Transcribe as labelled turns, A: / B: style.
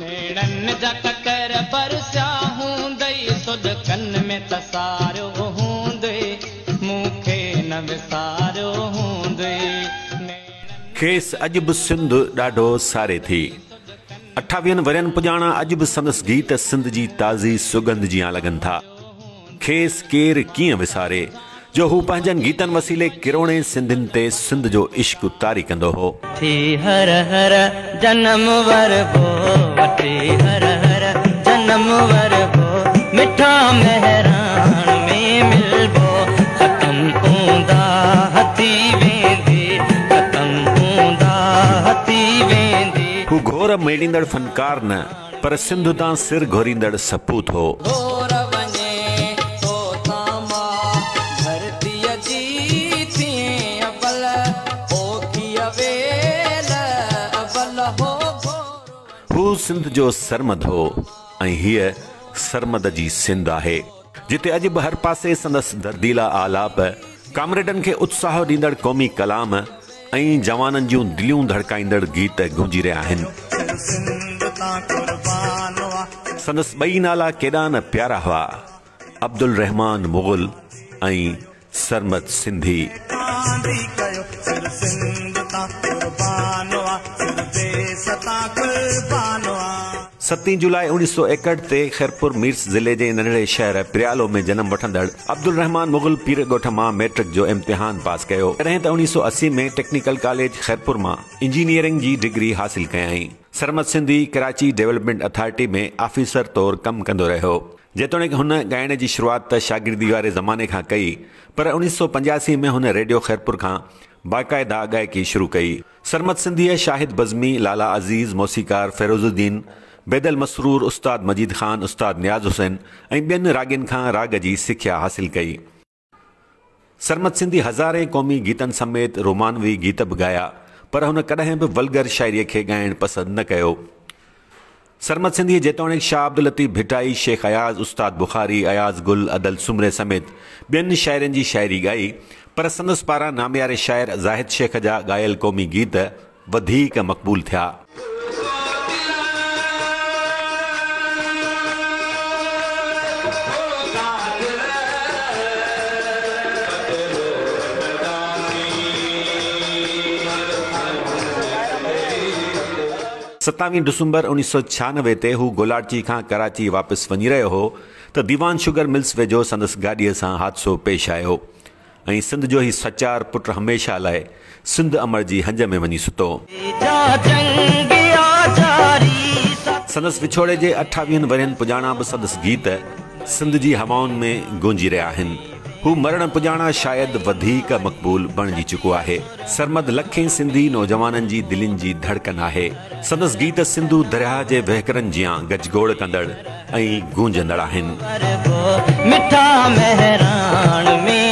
A: نيڻن جا ڪڪر برسيا هوندئي، سڏڪن ۾ ته ساريو هوندئي، مون کي نه وساريو هوندئي.
B: کيس اڄ به سنڌ ڏاڍو ساري ٿي. اٺاويهن ورهين پڄاڻان اڄ به سندس گيت سنڌ جي تازي سڳنڌ جيان لڳن ٿا. کيس ڪير ڪيئن وساري، جو هو پنهنجن گيتن وسيلي ڪروڙين سنڌين تي سنڌ جو عشق طاري ڪندو هو.
A: ٿي هر هر جنم وربو، وٺي هر هر جنم وربو، مٺا مهراڻ ۾ ملبو، ختم اونداهه ٿي ويندي، ختم اونداهه ٿي ويندي.
B: هو گهور ميڙيندڙ فنڪار نه پر سنڌ تان سر گهوريندڙ سپوت هو.
A: گهور وڃي تو تان مان ڌرتيء جي ٿئين ابل، اوکيء ويل ابل هو گهور.
B: هو سنڌ جو سرمد هو ۽ هيء سرمد جي سنڌ آهي، جتي اڄ به هر پاسي سندس درديلا آلاپ، ڪامريڊن کي اتساهه ڏيندڙ قومي ڪلام ۽ جوانن جون دليون ڌڙڪائيندڙ گيت گونجي رهيا آهن. سندس ٻئي نالا ڪيڏا نه پيارا هئا، عبدالرحمان مغل ۽ سرمد سنڌي. ستين جولاء اوڻيهه سؤ ايڪهٺ تي خيرپور ميرس ضلعي جي ننڍڙي شهر پريالو ۾ جنم وٺندڙ عبدالرحمان مغل پير ڳوٺ مان مئٽرڪ جو امتحان پاس ڪيو. جڏهن ته اوڻيهه سؤ 80 ۾ ٽيڪنيڪل ڪاليج خيرپور مان انجنيئرنگ جي ڊگري حاصل ڪيائين. Sarmad Sindhi Karachi development authority ۾ officer طور ڪم ڪندو رهيو. جيتوڻيڪ هن ڳائڻ جي شروعات ته شاگردي واري زماني کان ڪئي پر 1985 ۾ هن ريڊيو خيرپور کان باقاعده ڳائڪي شروع ڪئي. سرمد سنڌيء شاهد بزمي، لالا عزيز، موسيقار فيروز الدين، بيدل مسرور، استاد مجيد خان، استاد نياز حسين ۽ ٻين راڳين کان راڳ جي سکيا حاصل ڪئي. سرمد سنڌي هزارين قومي گيتن سميت رومانوي گيت به ڳايا پر هن ڪڏهن به ولگر شاعريء کي ڳائڻ پسند نه ڪيو. سرمد سنڌيء جيتوڻيڪ شاهه عبداللطيف ڀٽائي، شيخ اياز، استاد بخاري، اياز گل، ادل سومري سميت ٻين شاعرن جي شاعري ڳائي، پر سندس پاران نامياري شاعر زاهد شيخ جا ڳايل قومي گيت وڌيڪ مقبول ٿيا. ستاويهه ڊسمبر 1996 تي هو گولاڙچي کان ڪراچي واپس وڃي رهيو هو ته ديوان شگر ملز ويجهو سندس گاڏيء سان حادثو پيش آيو ۽ سنڌ جو هي سچار پٽ هميشه لاء سنڌ امڙ جي هنج ۾ وڃي ستو. سندس وڇوڙي جي اٺاويهن ورهين پڄاڻان به سندس گيت سنڌ جي هوائن ۾ گونجي رهيا آهن. هو مرڻ پڄاڻان شايد وڌيڪ مقبول بڻجي چڪو آهي. سرمد لکين سنڌي نوجوانن جي دلين جي ڌڙڪن آهي. سندس گيت سنڌو درياهه جي وهڪرن جيان گجگوڙ ڪندڙ ۽ گونجندڙ آهن.
A: مٺا مهراڻ ۾